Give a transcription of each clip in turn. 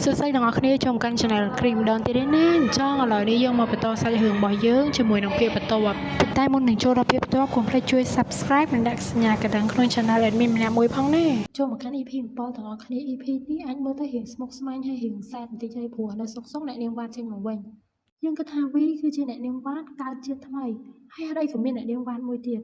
សួស្តីទាំងអស់គ្នាចូលមកកាន់ Channel Cream ម្ដងទៀតឯណាអញ្ចឹងឥឡូវនេះយើងមកបន្តសាច់រឿងរបស់យើងជាមួយនឹងភាគបន្ទាប់ប៉ុន្តែមុននឹងចូលដល់ភាគបន្ទាប់កុំភ្លេចជួយ Subscribe និងដាក់សញ្ញាកណ្ដឹងក្នុង Channel Admin ម្នាក់មួយផងណាចូលមកកាន់ EP 7ទាំងអស់គ្នា EP នេះអាចមើលទៅរៀងស្មុគស្មាញហើយរៀងសែតបន្តិចហើយព្រោះនៅសុកសុកអ្នកនាងវ៉ាតចេញមកវិញយើងគិតថាវីគឺជាអ្នកនាងវ៉ាតកើតជាថ្មីហើយហេតុអីក៏មានអ្នកនាងវ៉ាតមួយទៀត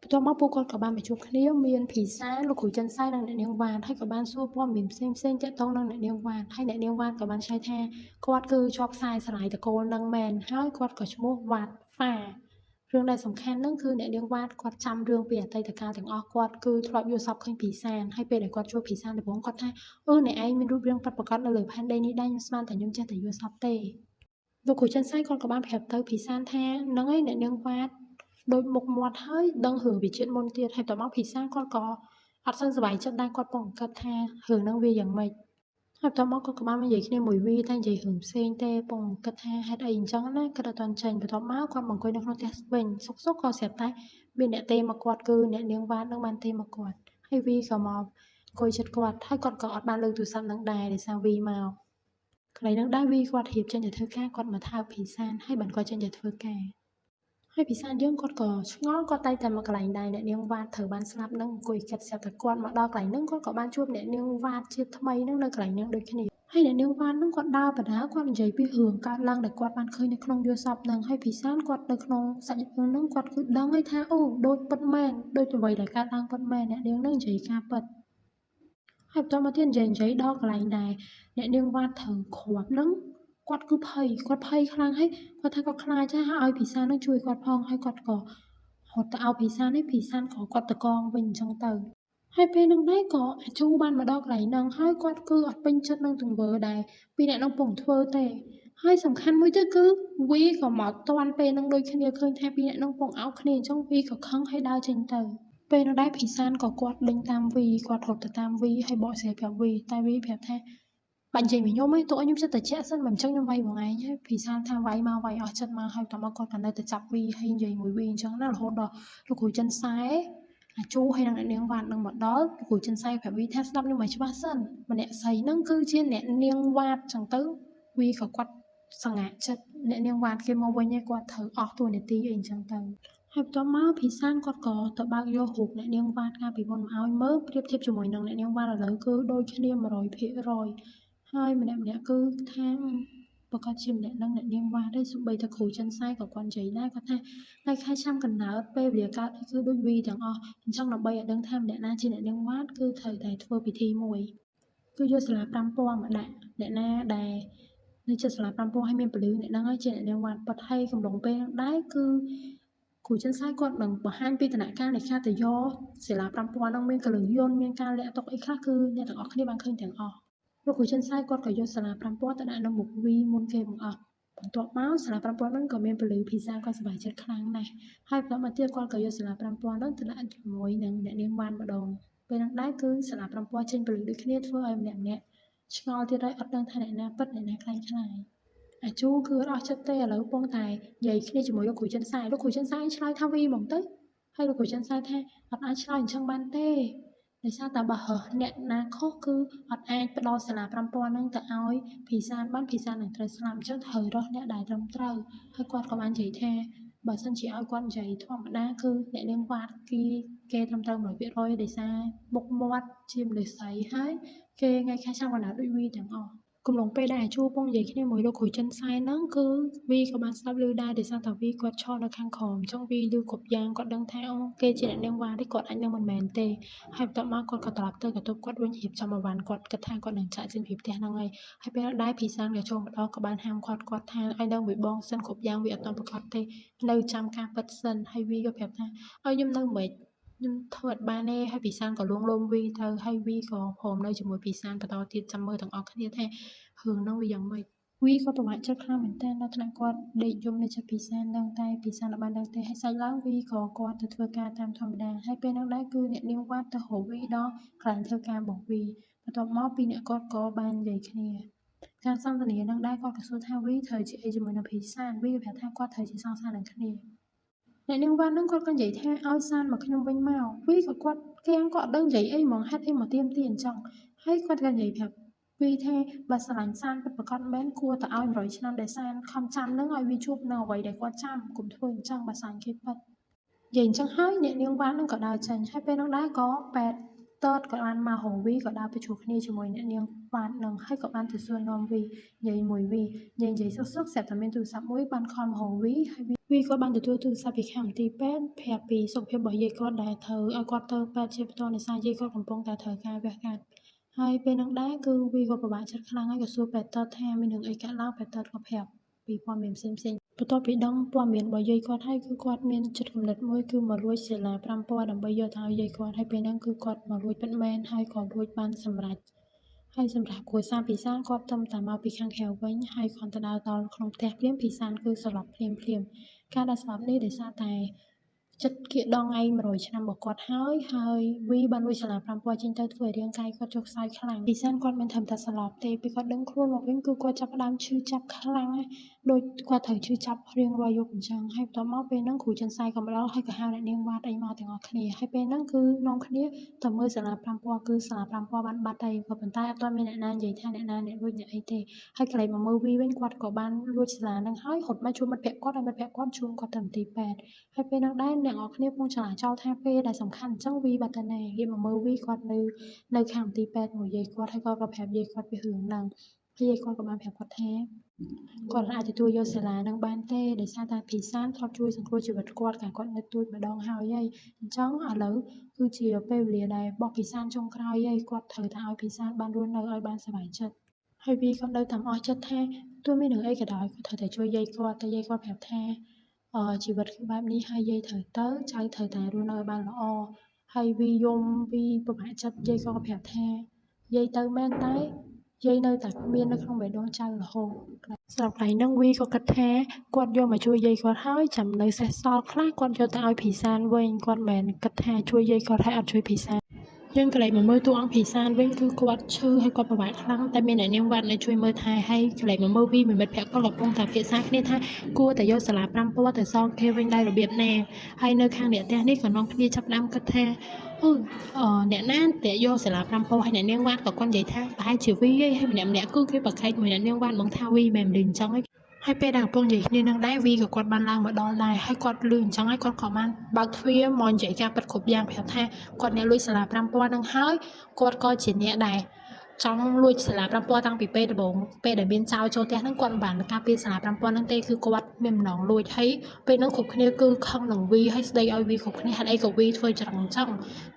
បន្ទាប់មកពួកគាត់ក៏បានមកជួបគ្នាមានភីសាលោកគ្រូចិនសៃនិងអ្នកនាងវ៉ានហើយក៏បានសួរព័ត៌មានផ្សេងផ្សេងទាក់ទងនឹងអ្នកនាងវ៉ានហើយអ្នកនាងវ៉ានក៏បានឆ្លើយថាគាត់គឺជាប់ខ្សែស្រឡាយតកូលនឹងមែនហើយគាត់ក៏ឈ្មោះវ៉ាតហ្វារឿងដែលសំខាន់ហ្នឹងគឺអ្នកនាងវ៉ាតគាត់ចាំរឿងពីអតីតកាលទាំងអស់គាត់គឺធ្លាប់យល់សប្តិឃើញភីសានហើយពេលដែលគាត់ជួបភីសានដំបូងគាត់ថាអឺអ្នកឯងមានរូបរាងពិតប្រាកដនៅលើផែនដីនេះដែរខ្ញុំស្មានតែខ្ញុំចេះតែយល់សប្តិទេលោកគ្រូចិនសៃគាត់ក៏បានប្រាប់ទៅភីសានថាហ្នឹងឯងអ្នកនាងវ៉ាត ដូចមុខមាត់ហើយដឹងរឿងពីជាតិមុនទៀតហើយតមកភីសាគាត់ក៏អត់សូវសប្បាយចិត្តដែរគាត់ពងគិតថារឿងហ្នឹងវាយ៉ាងម៉េចហើយបន្ទាប់មកគាត់ក៏បានមកនិយាយគ្នាមួយវីតែនិយាយរឿងផ្សេងទេពងគិតថាហេតុអីអញ្ចឹងណាគិតអត់ទាន់ចេញបន្ទាប់មកគាត់មកអង្គុយនៅក្នុងផ្ទះវិញសុកសុកក៏ស្រាប់តែមានអ្នកទេមកគាត់គឺអ្នកនាងវ៉ាតនឹងបានទេមកគាត់ហើយវីក៏មកអង្គុយចិត្តគាត់ហើយគាត់ក៏អត់បានលើកទូរស័ព្ទនឹងដែរដោយសារវីមកកន្លែងហ្នឹងដែរវីគាត់រៀបចេញទៅធ្វើការគាត់មកថើបភីសានហើយបានគាត់ចេញទៅធ្វើការ ហើយពិសាយើងគាត់ក៏ឆ្ងល់គាត់តែងតែមកកន្លែងដែរអ្នកនាងវ៉ាតត្រូវបានស្លាប់នឹងអង្គុយគិតស្រាប់តែគាត់មកដល់កន្លែងហ្នឹងគាត់ក៏បានជួបអ្នកនាងវ៉ាតជាថ្មីហ្នឹងនៅកន្លែងហ្នឹងដូចគ្នាហើយអ្នកនាងវ៉ាតហ្នឹងគាត់ដើរបដាគាត់និយាយពីរឿងកើតឡើងដែលគាត់បានឃើញនៅក្នុងយល់សប្តិហ្នឹងហើយពិសានគាត់នៅក្នុងសាច់រឿងហ្នឹងគាត់គឺដឹងហើយថាអូដូចពិតមែនដូចអ្វីដែលកើតឡើងពិតមែនអ្នកនាងហ្នឹងនិយាយការពិតហើយបន្តមកទៀតនិយាយនិយាយដល់កន្លែងដែរអ្នកនាងវ៉ាតត្រូវគ្រាប់ហ្នឹងគាត់គឺភ័យគាត់ភ័យខ្លាំងហើយគាត់ថាគាត់ខ្លាចចាស់ឲ្យភីសានឹងជួយគាត់ផងហើយគាត់ក៏រត់ទៅឲ្យភីសានេះភីសានក៏គាត់តកងវិញអញ្ចឹងទៅហើយពេលហ្នឹងដែរក៏អាជូបានមកដល់កន្លែងហ្នឹងហើយគាត់គឺអត់ពេញចិត្តនឹងទង្វើដែរពីអ្នកហ្នឹងពងធ្វើទេហើយសំខាន់មួយទៀតគឺវីក៏មកតាន់ពេលហ្នឹងដូចគ្នាឃើញថាពីអ្នកហ្នឹងពងអោបគ្នាអញ្ចឹងវីក៏ខឹងហើយដើរចេញទៅពេលនោះដែរភីសានក៏គាត់ដេញតាមវីគាត់រត់ទៅតាមវីហើយបកស្រាយប្រាប់វីតែវីប្រាប់ថាបាច់និយាយមកខ្ញុំឯងទោះឲ្យខ្ញុំចិត្តតែជាក់សិនមិនអញ្ចឹងខ្ញុំវាយបងឯងហើយភីសានថាវាយមកវាយអស់ចិត្តមកហើយតមកគាត់ក៏នៅតែចាប់វីហើយនិយាយមួយវីអញ្ចឹងណារហូតដល់លោកគ្រូចិនសែអាជូហើយនឹងអ្នកនាងវ៉ាត់នឹងមកដល់លោកគ្រូចិនសែប្រាប់វីថាស្ដាប់ខ្ញុំឲ្យច្បាស់សិនម្នាក់ស្រីហ្នឹងគឺជាអ្នកនាងវ៉ាតចឹងទៅវីក៏គាត់សង្ហាចិត្តអ្នកនាងវ៉ាតគេមកវិញឯងគាត់ត្រូវអស់តួនាទីអីអញ្ចឹងទៅហើយបន្ទាប់មកភីសានគាត់ក៏ទៅបើកយករូបអ្នកនាងវ៉ាតកាលពីមុនមកឲ្យមើលប្រៀបធៀបជាមួយនឹងអ្នកនាងវ៉ាតឥឡូវគឺដូចគ្នា100%ហើយម្នាក់ម្នាក់គឺថាប្រកាសជាម្នាក់នឹងអ្នកនាងវ៉ាតទេសូម្បីតែគ្រូចិនសែក៏គាត់និយាយដែរគាត់ថាថ្ងៃខែឆ្នាំកំណើតពេលវេលាកើតអីគឺដូចវីទាំងអស់អញ្ចឹងដើម្បីឲ្យដឹងថាម្នាក់ណាជាអ្នកនាងវ៉ាតគឺត្រូវតែធ្វើពិធីមួយគឺយកសាលា5ពណ៌មកដាក់អ្នកណាដែលនៅចិត្តសាលា5ពណ៌ឲ្យមានពលឺអ្នកហ្នឹងហើយជាអ្នកនាងវ៉ាតប៉ាត់ហើយកំឡុងពេលហ្នឹងដែរគឺគ្រូចិនសែគាត់នឹងបង្ហាញពីដំណាក់កាលនៃការទៅយកសាលា5ពណ៌ហ្នឹងមានកលឹងយន្តមានការលាក់ទុកអីខ្លះគឺអ្នកទាំងអស់គ្នាបានឃើញទាំងអស់លោកគ្រូចិនសែគាត់ក៏យកសាលា5ពណ៌ទៅដាក់នៅមុខវីមុនគេបង្អស់បន្ទាប់មកសាលា5ពណ៌ហ្នឹងក៏មានពលឺភីសាគាត់សប្បាយចិត្តខ្លាំងណាស់ហើយបន្ទាប់មកទៀតគាត់ក៏យកសាលា5ពណ៌ហ្នឹងទៅដាក់ជាមួយនឹងអ្នកនាងវ៉ាន់ម្ដងពេលហ្នឹងដែរគឺសាលា5ពណ៌ចេញពលឺដូចគ្នាធ្វើឲ្យម្នាក់ម្នាក់ឆ្ងល់ទៀតហើយអត់ដឹងថាអ្នកណាពិតអ្នកណាក្លែងក្លាយអាជូគឺអត់អស់ចិត្តទេឥឡូវពងតែនិយាយគ្នាជាមួយលោកគ្រូចិនសែលោកគ្រូចិនសែឆ្លើយថាវីហ្មងទៅហើយលោកគ្រូចិនសែថាអត់អាចឆ្លើយអញ្ចឹងបានទេដោយសារតែបើរើសអ្នកណាខុសគឺអត់អាចផ្ដល់សាលា5ពណ៌ហ្នឹងទៅឲ្យភីសានបានភីសាននឹងត្រូវស្លាប់អញ្ចឹងត្រូវរើសអ្នកដែលត្រឹមត្រូវហើយគាត់ក៏បាននិយាយថាបើសិនជាឲ្យគាត់និយាយធម្មតាគឺអ្នកនាងវ៉ាតគេគេត្រឹមត្រូវ100%ដោយសារមុខមាត់ជាមនុស្សស្រីហើយគេថ្ងៃខែឆ្នាំកណ្ដាលដូចវីទាំងអស់កំឡុងពេលដែលអាជូពងនិយាយគ្នាមួយលោកគ្រូចិនសែហ្នឹងគឺវីក៏បានស្ដាប់ឮដែរដោយសារតែវីគាត់ឈរនៅខាងក្រោមអញ្ចឹងវីឮគ្រប់យ៉ាងគាត់ដឹងថាអូគេជាអ្នកនាងវ៉ានេះគាត់អាចនឹងមិនមែនទេហើយបន្ទាប់មកគាត់ក៏ត្រឡប់ទៅកន្ទប់គាត់វិញរៀបចំអវ៉ាន់គាត់គិតថាគាត់នឹងចាក់ចេញពីផ្ទះហ្នឹងហើយហើយពេលដែរភីសានក៏ចូលមកដល់ក៏បានហាមគាត់គាត់ថាឲ្យនៅមួយបងសិនគ្រប់យ៉ាងវាអត់ទាន់ប្រកាសទេនៅចាំការពិតសិនហើយវីក៏ប្រាប់ថាឲ្យខ្ញុំនៅមិនខ្ញុំធ្វើអត់បានទេហើយពិសានក៏លួងលោមវីទៅហើយវីក៏ព្រមនៅជាមួយពិសានបន្តទៀតចាំមើលទាំងអស់គ្នាថារឿងហ្នឹងវាយ៉ាងម៉េចវីក៏ពិបាកចិត្តខ្លាំងមែនទែនដល់ថ្នាក់គាត់ដេកយំនៅចិត្តពិសានដឹងតែពិសានអត់បានដឹងទេហើយសាច់ឡើងវីក៏គាត់ទៅធ្វើការតាមធម្មតាហើយពេលហ្នឹងដែរគឺអ្នកនាងវ៉ាត់ទៅរកវីដល់កន្លែងធ្វើការរបស់វីបន្ទាប់មកពីអ្នកគាត់ក៏បាននិយាយគ្នាការសន្ទនានឹងដែរគាត់ក៏សួរថាវីត្រូវជាអីជាមួយនឹងភីសានវីក៏ប្រាប់ថាគាត់ត្រូវជាសង្សារនឹងគ្នាអ្នកនាងវ៉ាន់ហ្នឹងគាត់ក៏និយាយថាឲ្យសានមកខ្ញុំវិញមកវីក៏គាត់គៀងគាត់អត់ដឹងនិយាយអីហ្មងហេតុអីមកទៀមទីអញ្ចឹងហើយគាត់ក៏និយាយប្រាប់ វីថាបើស្រឡាញ់សានពិតប្រាកដមែនគួរតែឲ្យ100ឆ្នាំដែលសានខំចាំនឹងឲ្យវីជួបនៅអ្វីដែលគាត់ចាំកុំធ្វើអញ្ចឹងបើស្រឡាញ់គេពិតនិយាយអញ្ចឹងហើយអ្នកនាងវ៉ាតនឹងក៏ដើរចេញហើយពេលនោះដែរក៏ពេទ្យតតក៏បានមករកវីក៏ដើរទៅជួបគ្នាជាមួយអ្នកនាងវ៉ាតនឹងហើយក៏បានទៅសួរនាំវីនិយាយមួយវីនិយាយសុកសុកស្រាប់តែមានទូរស័ព្ទមួយបាន call មករកវីហើយវីក៏បានទទួលទូរស័ព្ទពីខាងមន្ទីរពេទ្យប្រាប់ពីសុខភាពរបស់យាយគាត់ដែលត្រូវឲ្យគាត់ទៅពេទ្យជាបន្តដោយសារយាយគាត់កំពុងតែត្រូវការវះកាត់ហើយពេលនោះដែរគឺវីក៏ពិបាកចិត្តខ្លាំងហើយក៏សួរពេទ្យតតថាមានរឿងអីកើតឡើងពេទ្យតតក៏ប្រាប់ពីព័ត៌មានផ្សេងៗបន្ទាប់ពីដឹងព័ត៌មានរបស់យាយគាត់ហើយគឺគាត់មានចិត្តគំនិតមួយគឺមកលួចសាលា5ពណ៌ដើម្បីយកទៅឲ្យយាយគាត់ហើយពេលហ្នឹងគឺគាត់មកលួចពិតមែនហើយក៏លួចបានសម្រេចហើយសម្រាប់គ្រួសារពិសានគាត់ទៅតែមកពីខាងក្រៅវិញហើយគ្រាន់តែដើរដល់ក្នុងផ្ទះភ្លាមពិសានគឺសន្លប់ភ្លាមភ្លាមការដែលស្លាប់នេះដោយសារតែចិត្តគៀកដល់ថ្ងៃ100ឆ្នាំរបស់គាត់ហើយហើយវីបានលួចសាលា5ពណ៌ចេញទៅធ្វើឲ្យរាងកាយគាត់ចុះខ្សោយខ្លាំងពិសានគាត់មិនត្រឹមតែសន្លប់ទេពេលគាត់ដឹងខ្លួនមកវិញគឺគាត់ចាប់ផ្ដើមឈឺចាប់ខ្លាំងណាស់ដូចគាត់ត្រូវឈឺចាប់រៀងរាល់យប់អញ្ចឹងហើយបន្ទាប់មកពេលហ្នឹងគ្រូចិនសាយក៏មកដល់ហើយក៏ហៅអ្នកនាងវ៉ាតអីមកទាំងអស់គ្នាហើយពេលហ្នឹងគឺនាំគ្នាទៅមើលសាលា5ពណ៌គឺសាលា5ពណ៌បានបាត់ហើយក៏ប៉ុន្តែអត់ទាន់មានអ្នកណានិយាយថាអ្នកណាអ្នកលួចអ្នកអីទេហើយកន្លែងមកមើលវីវិញគាត់ក៏បានលួចសាលាហ្នឹងហើយរត់មកជួបមិត្តភក្តិគាត់ហើយមិត្តភក្តិគាត់ជូនគាត់ទៅមន្ទីរពេទ្យហើយពេលហ្នឹងដែរអ្នកនរគ្នាពងចលាចលថាពេលដែលសំខាន់អញ្ចឹងវីបាត់ទៅណាគេមកមើលវីគាត់នៅខាងមន្ទីរពេទ្យមួយយាយគាត់ហើយគាត់ក៏ប្រាប់យាយគាត់ពីរឿងហ្នឹងហើយយាយគាត់ក៏បានប្រាប់គាត់ថាគាត់អាចទទួលយកសាលានឹងបានទេដោយសារតែភីសានធ្លាប់ជួយសង្គ្រោះជីវិតគាត់កាលគាត់នៅទូចម្ដងហើយហើយអញ្ចឹងឥឡូវគឺជាពេលវេលាដែលបោះភីសានចុងក្រោយហើយគាត់ត្រូវតែឲ្យភីសានបានរស់នៅឲ្យបានសប្បាយចិត្តហើយវីក៏នៅតែអស់ចិត្តថាទោះមានរឿងអីក៏ដោយគាត់ត្រូវតែជួយយាយគាត់តែយាយគាត់ប្រាប់ថាជីវិតគឺបែបនេះហើយយាយត្រូវទៅចៅត្រូវតែរស់នៅឲ្យបានល្អហើយវីយំវីពិបាកចិត្តយាយក៏ប្រាប់ថាយាយទៅមែនតែយាយនៅតែមាននៅក្នុងបេះដូងចៅរហូតសម្រាប់កន្លែងហ្នឹងវីក៏គិតថាគាត់យកមកជួយយាយគាត់ហើយចាំនៅសេសសល់ខ្លះគាត់យកទៅឲ្យភីសានវិញគាត់មិនមែនគិតថាជួយយាយគាត់ហើយអត់ជួយភីសានយើងក៏លេចមកមើលតួអង្គភីសានវិញគឺគាត់ឈឺហើយគាត់ពិបាកខ្លាំងតែមានអ្នកនាងវ៉ាត់នៅជួយមើលថែហើយកន្លែងមកមើលវីមួយមិត្តភក្តិគាត់កំពុងតែពិភាក្សាគ្នាថាគួរតែយកសាលា5ពណ៌ទៅសងគេវិញដោយរបៀបណាហើយនៅខាងអ្នកផ្ទះនេះក៏នាំគ្នាចាប់ផ្ដើមគិតថាអឺអ្នកណាតែយកសាលា5ពណ៌ហើយអ្នកនាងវ៉ាត់ក៏គាត់និយាយថាប្រហែលជាវីឯងហើយម្នាក់ម្នាក់គឺគេប្រកែកមួយអ្នកនាងវ៉ាត់មកថាវីមែនឬអញ្ចឹងឯងហើយពេលដែលកំពុងនិយាយគ្នានឹងដែរវីក៏គាត់បានឡើងមកដល់ដែរហើយគាត់លឺអញ្ចឹងហើយគាត់ក៏បានបើកទ្វារមកនិយាយការពិតគ្រប់យ៉ាងប្រាប់ថាគាត់អ្នកលួចសាលា5ពណ៌នឹងហើយគាត់ក៏ជាអ្នកដែរចង់លួចសាលា5ពណ៌តាំងពីពេលដំបូងពេលដែលមានចៅចូលផ្ទះហ្នឹងគាត់មិនបានការពារសាលា5ពណ៌ហ្នឹងទេគឺគាត់មានម្ដងលួចហើយពេលហ្នឹងគ្រប់គ្នាគឺខឹងនឹងវីហើយស្ដីឲ្យវីគ្រប់គ្នាហេតុអីក៏វីធ្វើច្រឹងអញ្ចឹង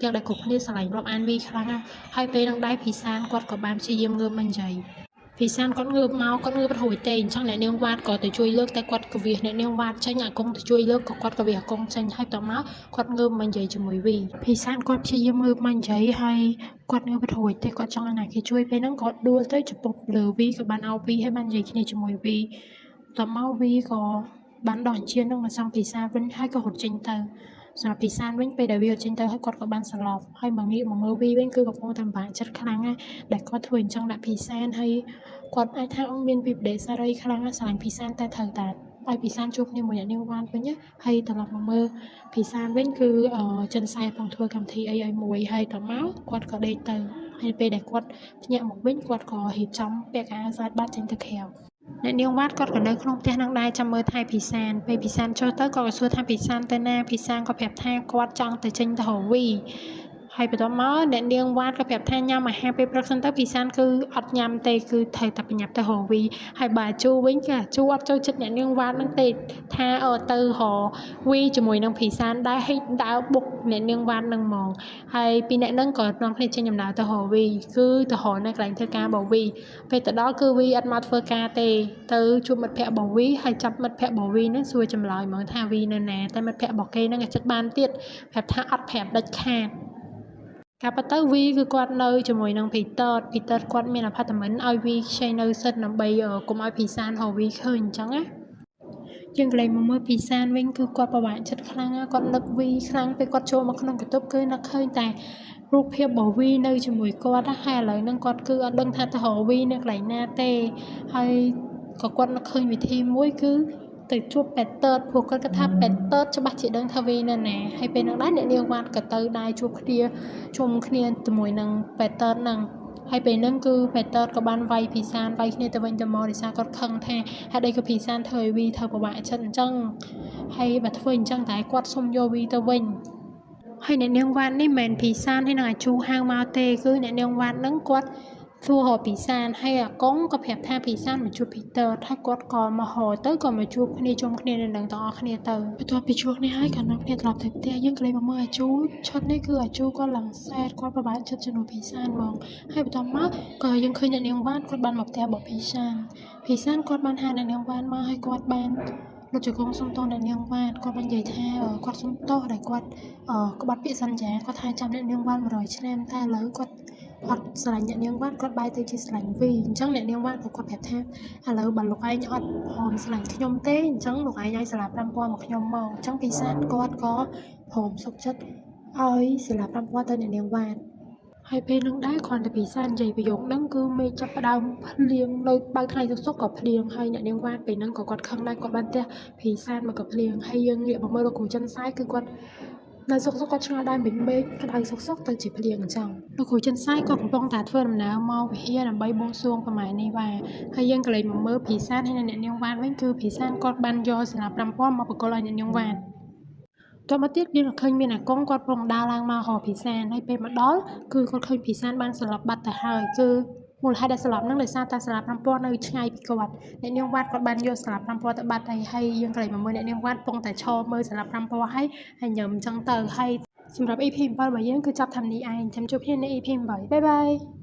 ទាំងដែលគ្រប់គ្នាស្រឡាញ់រាប់អានវីខ្លាំងណាស់ហើយពេលហ្នឹងដែរភីសានគាត់ក៏បានព្យាយាមងើបមកនិយាយភីសានគាត់ងើបមកគាត់ងើបរួចទេអញ្ចឹងអ្នកនាងវ៉ាតក៏ទៅជួយលើកតែគាត់កវិសអ្នកនាងវ៉ាតចេញអាកុងទៅជួយលើកក៏គាត់កវិសអាកុងចេញហើយតមកគាត់ងើបមកនិយាយជាមួយវីភីសានគាត់ព្យាយាមងើបមកនិយាយហើយគាត់ងើបរួចទេគាត់ចង់ឲ្យណាគេជួយពេលហ្នឹងគាត់ដួលទៅចំពុកលើវីក៏បានអោបវីហើយបាននិយាយគ្នាជាមួយវីតមកវីក៏បានដោះអញ្ជៀននឹងមកសងភីសានវិញហើយក៏រត់ចេញទៅសម្រាប់ភីសានវិញពេលដែលវារត់ចេញទៅហើយគាត់ក៏បានសន្លប់ហើយមកងាកមកមើលវីវិញគឺកំពុងតែពិបាកចិត្តខ្លាំងណាស់ដែលគាត់ធ្វើអញ្ចឹងដាក់ភីសានហើយគាត់អាចថាមានវិបដិសារីខ្លាំងណាស់ស្រឡាញ់ភីសានតែត្រូវតែឲ្យភីសានជួបគ្នាមួយអ្នកនាងវ៉ានវិញណាហើយត្រឡប់មកមើលភីសានវិញគឺចិនសែផងធ្វើកម្មវិធីអីឲ្យមួយហើយតមកគាត់ក៏ដេកទៅហើយពេលដែលគាត់ភ្ញាក់មកវិញគាត់ក៏រៀបចំពាក់អាវស្អាតបាតចេញទៅក្រៅអ្នកនាងវ៉ាតគាត់ក៏នៅក្នុងផ្ទះនឹងដែរចាំមើលថែភីសានពេលភីសានចូលទៅគាត់ក៏សួរថាភីសានទៅណាភីសានក៏ប្រាប់ថាគាត់ចង់ទៅចេញទៅរកវីហើយបន្ទាប់មកអ្នកនាងវ៉ាតក៏ប្រាប់ថាញ៉ាំអាហារពេលព្រឹកសិនទៅភីសានគឺអត់ញ៉ាំទេគឺត្រូវតែប្រញាប់ទៅរកវីហើយបើអាជូវិញគឺអាជូអត់ចូលចិត្តអ្នកនាងវ៉ាតនឹងទេថាទៅរកវីជាមួយនឹងភីសានដែរហើយដើរបុកអ្នកនាងវ៉ាតនឹងហ្មងហើយពីអ្នកនឹងក៏នាំគ្នាចេញដំណើរទៅរកវីគឺទៅរកនៅកន្លែងធ្វើការរបស់វីពេលទៅដល់គឺវីអត់មកធ្វើការទេទៅជួបមិត្តភក្តិរបស់វីហើយចាប់មិត្តភក្តិរបស់វីនឹងសួរចម្លើយហ្មងថាវីនៅណាតែមិត្តភក្តិរបស់គេនឹងចិត្តបានទៀតប្រាប់ថាអត់ប្រាប់ដាច់ខាតការពិតទៅវីគឺគាត់នៅជាមួយនឹងភីតតភីតតគាត់មានអាផាតមិនឲ្យវីខ្ចីនៅសិនដើម្បីកុំឲ្យភីសានរកវីឃើញអញ្ចឹងណាយើងកន្លែងមកមើលភីសានវិញគឺគាត់ពិបាកចិត្តខ្លាំងណាស់គាត់នឹកវីខ្លាំងពេលគាត់ចូលមកក្នុងបន្ទប់គឺនឹកឃើញតែរូបភាពរបស់វីនៅជាមួយគាត់ណាហើយឥឡូវហ្នឹងគាត់គឺអត់ដឹងថាទៅរកវីនៅកន្លែងណាទេហើយក៏គាត់នឹកឃើញវិធីមួយគឺទៅជួបពេទ្យតើតព្រោះគាត់គិតថាពេទ្យតើតច្បាស់ជាដឹងថាវីនៅណាហើយពេលហ្នឹងដែរអ្នកនាងវ៉ាតក៏ទៅដែរជួបគ្នាជុំគ្នាជាមួយនឹងពេទ្យតើតហ្នឹង ហើយពេលហ្នឹងគឺភីតើក៏បានវាយភីសានវាយគ្នាទៅវិញទៅមកដោយសារគាត់ខឹងថាហេតុអីក៏ភីសានធ្វើឲ្យវីធ្វើពិបាកចិត្តអញ្ចឹងហើយបើធ្វើអញ្ចឹងតែគាត់សុំយកវីទៅវិញហើយអ្នកនាងវ៉ាត់នេះមិនមែនភីសានហើយនឹងអាជូហៅមកទេគឺអ្នកនាងវ៉ាត់ហ្នឹងគាត់សួររកភីសានហើយអាកុងក៏ប្រាប់ថាភីសានមកជួបភីតើហើយគាត់ក៏មករកទៅក៏មកជួបគ្នាជុំគ្នានៅនឹងទាំងអស់គ្នាទៅបន្ទាប់ពីជួបគ្នាហើយក៏នាំគ្នាត្រឡប់ទៅផ្ទះយើងក៏លេមកមើលអាជូឈុតនេះគឺអាជូគាត់ឡើងសែតគាត់ប្រហែលចិត្តជំនួសភីសានហ្មងហើយបន្ទាប់មកក៏យើងឃើញអ្នកនាងវ៉ាតគាត់បានមកផ្ទះរបស់ភីសានភីសានគាត់បានហៅអ្នកនាងវ៉ាតមកហើយគាត់បានលោកជង្គង់សុំទោសអ្នកនាងវ៉ាតគាត់បាននិយាយថាគាត់សុំទោសដែលគាត់ក្បត់ពាក្យសន្យាគាត់ថាចាំអ្នកនាងវ៉ាត100ឆ្នាំតែឥឡូវគាត់អត់ស្រឡាញ់អ្នកនាងវ៉ាតគាត់បែរទៅជាស្រឡាញ់វីអញ្ចឹងអ្នកនាងវ៉ាតក៏គាត់ប្រាប់ថាឥឡូវបើលោកឯងអត់ព្រមស្រឡាញ់ខ្ញុំទេអញ្ចឹងលោកឯងឲ្យសាលា5000មកខ្ញុំមកអញ្ចឹងភីសានគាត់ក៏ព្រមសុខចិត្តឲ្យសាលា5000ទៅអ្នកនាងវ៉ាតហើយពេលហ្នឹងដែរគ្រាន់តែភីសាននិយាយប្រយោគហ្នឹងគឺមេឃចាប់ផ្ដើមភ្លៀងនៅបើកថ្ងៃសុកៗក៏ភ្លៀងហើយអ្នកនាងវ៉ាតពេលហ្នឹងក៏គាត់ខឹងដែរគាត់បានផ្ទះភីសានមកក៏ភ្លៀងហើយយើងងាកមកមើលលោកគ្រូចិនសាយគឺគាត់នៅសុកសុកគាត់ឆ្ងល់ដែរមិញមេឃក្តៅសុកសុកទៅជាភ្លៀងអញ្ចឹងលោកគ្រូចិនសាយក៏កំពុងតែធ្វើដំណើរមកវិហារដើម្បីបួងសួងប្រម៉ែនេះវ៉ាហើយយើងក៏លេចមកមើលភីសានហើយអ្នកនាងវ៉ាតវិញគឺភីសានគាត់បានយកសាលា5000មកបកគលឲ្យអ្នកនាងវ៉ាតតមកទៀតយើងក៏ឃើញមានអាកុងគាត់កំពុងដើរឡើងមករកភីសានហើយពេលមកដល់គឺគាត់ឃើញភីសានបានស្លាប់បាត់ទៅហើយគឺមូលហេតុដែលស្លាប់ហ្នឹងដោយសារតែសាលា5000នៅឆ្ងាយពីគាត់អ្នកនាងវ៉ាត់គាត់បានយកសាលា5000ទៅបាត់ហើយហើយយើងក៏លេចមកមើលអ្នកនាងវ៉ាត់កំពុងតែឈរមើលសាលា5000ហើយហើយញឹមអញ្ចឹងទៅហើយសម្រាប់ EP 7របស់យើងគឺចប់តាមនេះឯងចាំជួបគ្នានៅ EP 8bye bye.